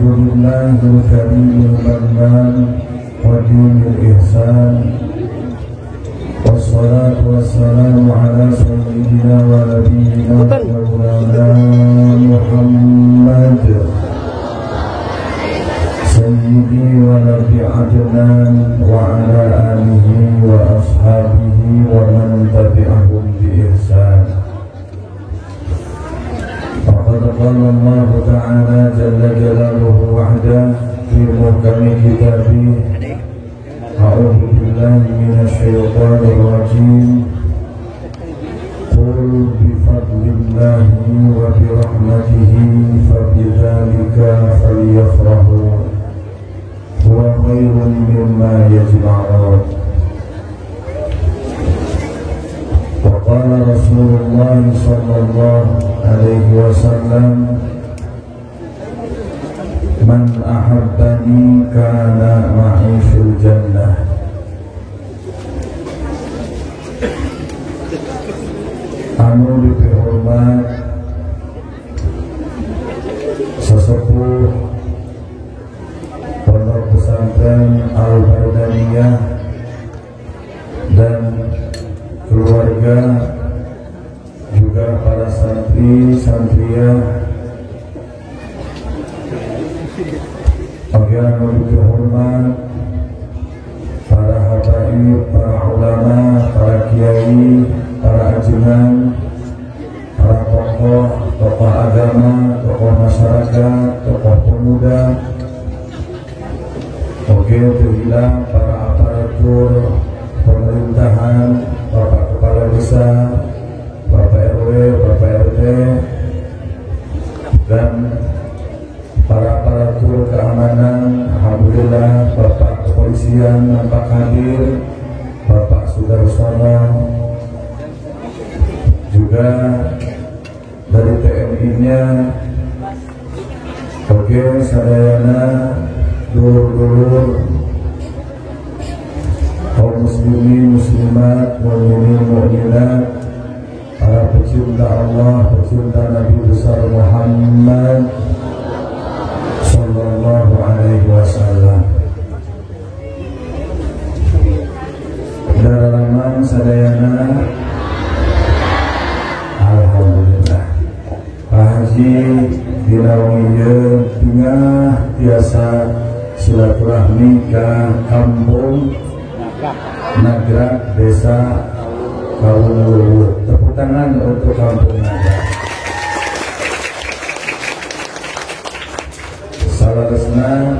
Alhamdulillahil karimil mannan qadimil ihsan. Wassalatu wassalamu ala sayyidina wa nabiyyina maulana Muhammad sayyidi wa nabi Adnan wa ala alihi wa ashabihi wa man tabi'ahum bi ihsan. Faqad qala Allah ta'ala jalla jalaluhu wahda fi muhkami kitabih. A'udzu billahi minasy syaithanir rajim. Qul bi fadlillahi wa bi rahmatihi fabidzalika falyafrahu huwa khairun mimma yajma'un. Wa qala Rasulullah sallallahu alaihi wasallam, man ahabbani kana ma'i fil jannah. Anu dihormat sesepuh Pondok Pesantren Al-Bardaniyah dan keluarga, juga para santri santriah, anu dihormat para habaib, para ulama, para kiai, para ajengan, para tokoh, tokoh agama, tokoh masyarakat, tokoh pemuda, oke terhilang para aparatur pemerintahan, bapak kepala desa, bapak RW, bapak RT, dan para aparatur keamanan. Alhamdulillah bapak kepolisian nampak hadir, bapak Sudarsono, juga dari TNI-nya. Oke, sadayana dulur-dulur kaum muslimin muslimat, mukminin mukminat, para pecinta Allah, pecinta Nabi besar Muhammad sallallahu alaihi wasallam. Daralaman sadayana, alhamdulillah. Pak Haji dina wengi ieu bingah tiasa silaturahmi ka kampung Nagrak, Desa Kawung. Tepuk tangan untuk kampung Nagrak. Salaresna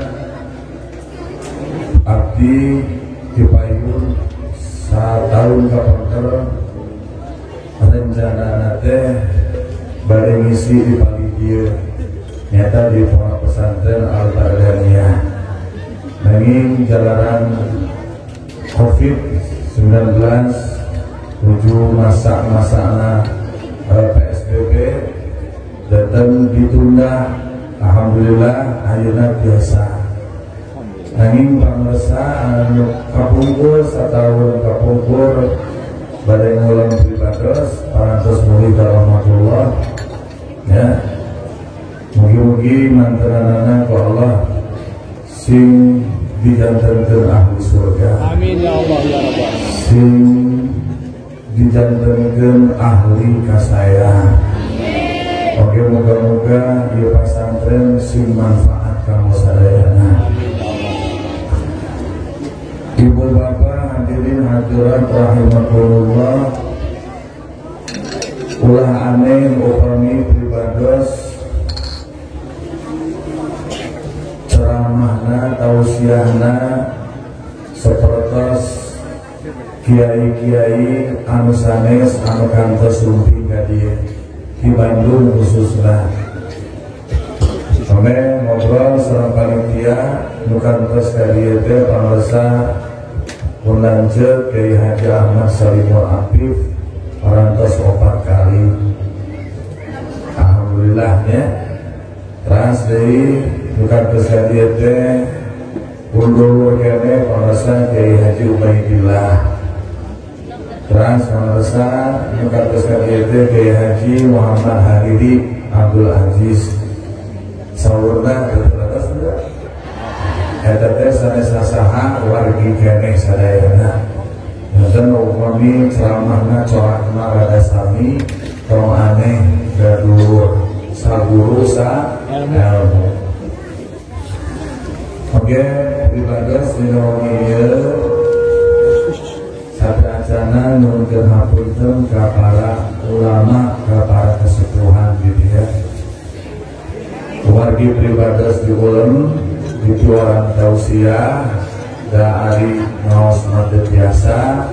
abdi dipayun satahun kapengker rencana teh bade ngisi di pagi nyata di Pondok Pesantren Al-Bardaniyah. Nanging jalanan COVID-19 menuju masa-masana PSBB datang ditunda. Alhamdulillah ayeuna biasa. Nanging pangresa anu kapungkur satahun kapungkur bade ngulang pribados parantos mugi ka rahmatullah ya. Mugi-mugi manteranana ku Allah sing dijantenkeun ahli surga. Amin ya Allah ya Rabbal. Sing dijantenkeun ahli kasayang. Oke, moga-moga ieu pasantren sing manfaat kanggo sadayana. Ibu bapak hadirin hadirat rahimakumullah, ulah aneh upami pribados ceramahna tausiahna sapertos kiai-kiai anu sanes anu kantos sumping ka dieu di Bandung khususnya. Sampai ngobrol sareng panitia nu kantos ka dieu teh pangresa pun lanceuk Kiai Haji Ahmad Salimul Afif parantos 4 kali. Alhamdulillah ya. Teras deui nu kantos ka dieu teh pun dulur keneh pangresa Kiai Haji Ubaidillah. Teras pangresa nu kantos ka dieu teh Kiai Haji Muhammad Hariri Abdul Aziz. Saurna terus Eta teh sanes saha wargi keneh sadayana. Janten upami ceramahna corakna rada sami tong aneh gaduh saguru sa ilmu. Oke, pribados dina wengi ieu sateuacanna nuhunkeun hapunten ka para ulama, ka para kesepuhan gitu ya. Wargi pribados di ulem di tuaran tausiah da ari ngaos mah teu biasa.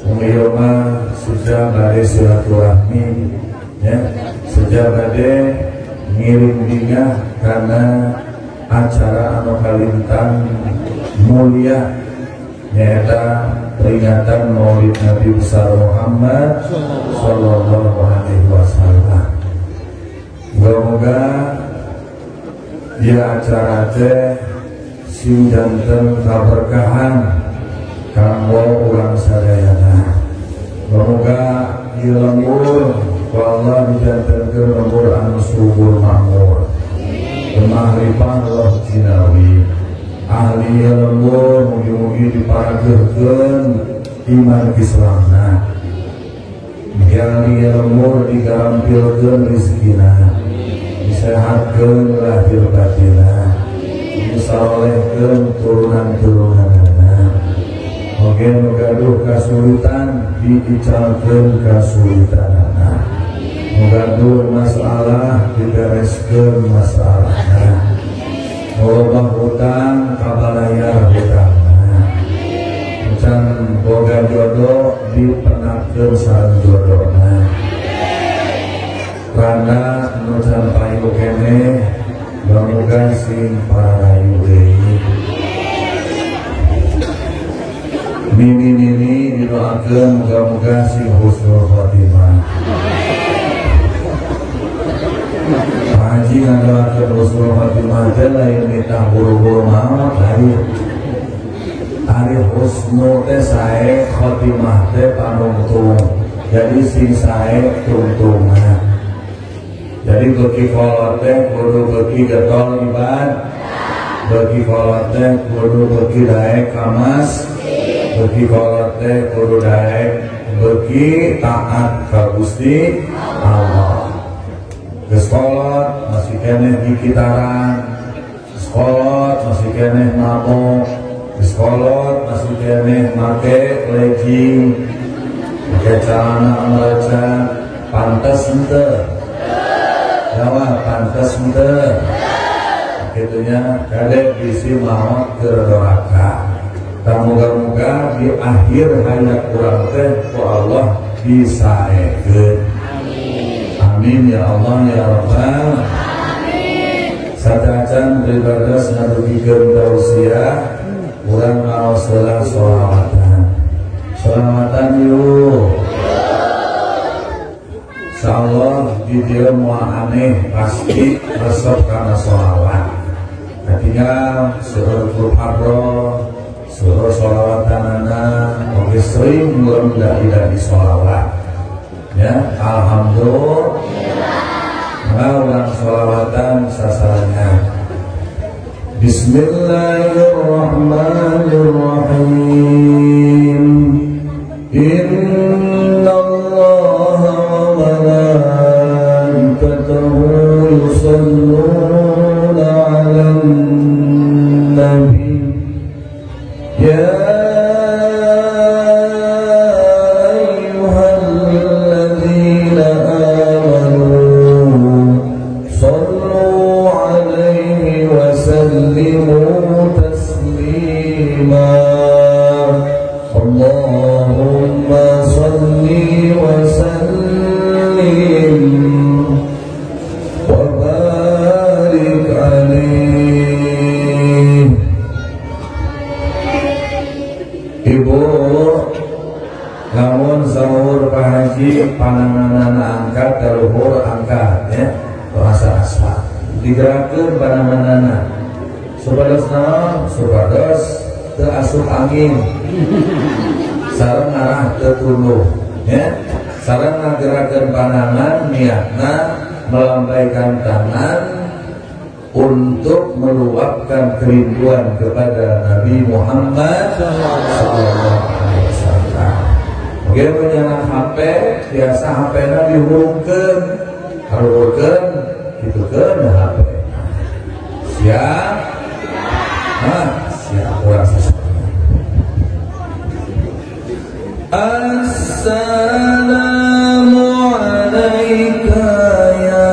Wong ieu mah sudah bade silaturahmi ya, sudah bade ngiring bingah karena acara anu kalintang mulia nyaeta peringatan Maulid Nabi besar Muhammad sallallahu alaihi wasallam. Moga-moga dia acara teh sing janten kaberkahan kanggo urang sadayana. Moga ieu lembur ku Allah dijantenkeun lembur anu subur makmur. Gemah ripah loh jinawi. Ahli lembur mugi-mugi diparageuhkeun iman Islamna. Ahli lembur digarampilkeun rezekina, disehatkeun lahir batinna, disalehkeun turunan-turunanana. Oge nu gaduh kasulitan diicalkeun kasulitanana. Nu gaduh masalah dibereskeun masalahna. Loba hutang kabalayar hutangna. Can boga jodoh dipenakeun sareng jodohna. Randa nu can payu keneh muga sing parayu deui. Mimi-mimi didoakeun muga-muga sing husnul khotimah. Pak Haji ngadoakeun husnul khotimah teh lain nitah buru-buru maot lain. Ari husnul teh sae, khotimah teh panungtung. Jadi sing sae tungtungan. Jadi beki kolot teh kudu beki getol ibad, beki kolot teh kudu beki daek ka masjid, beki kolot teh kudu daek beki taat ka Gusti Allah. Geus kolot masih keneh dikitaran, geus kolot masih keneh mabok, geus kolot masih keneh make legging, make celana meraca, pantes henteu? Jawab, pantes henteu? Kitunya kadek bisi maot keur doraka. Tah moga-moga di akhir hayat urang teh ku Allah disaekeun. Amin ya Allah ya Rabbal alamin. Sateuacan pribados ngadugikeun tausiah urang ngaos heula sholawatan. Sholawatan yuk. Insyaallah di dieu moal aneh pasti resep kana sholawat. Artinya seueur grup abro, seueur sholawatanana, oge sering urang dai-dai sholawat. Ya, alhamdulillah. Maka urang sholawatan sasarannya. Bismillahirrahmanirrahim. Innallaha wa malaikatahu yusholluna 'alan nabi. Ya ayyuhalladzina amanu shallu 'alaihi wa sallimu taslima. Allahumma shalli wa sallim wa barik alaihi. Ibu, lamun sahur Pak Haji pananganana angkat kaluhur angkat ya, asa-asa digerakkeun pananganana supados naon, supados teu asup angin sareng arah teu tunduh ya, sareng ngagerakeun panangan niatna melambaikan tangan untuk meluapkan kerinduan kepada Nabi Muhammad sallallahu alaihi wasallam. Mungkin punya HP, biasa HP-na dihurungkeun, harurkeun, gitukeun HP. Siap? Hah, siap urang sasana. Assalamu alayka ya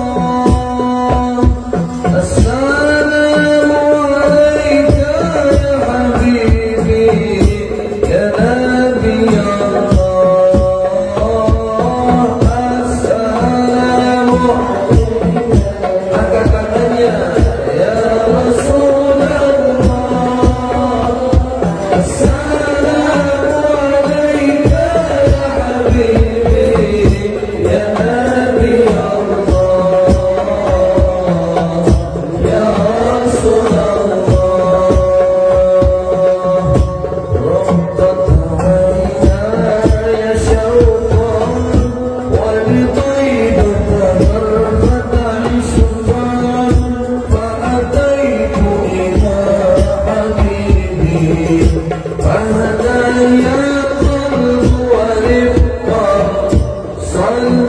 Rasulullah. Assalamu alayka ya habibi ya Nabi Allah. Assalamu angkat tangannya ya Rasulullah. Assalamu alayka ya habibi ya Nabi Allah ya Rasulullah. Raqqat aynaya syauqan wa li taibata gharfat ishqan fa ataitu ila habibi فهدايا القلب ورفقا صلى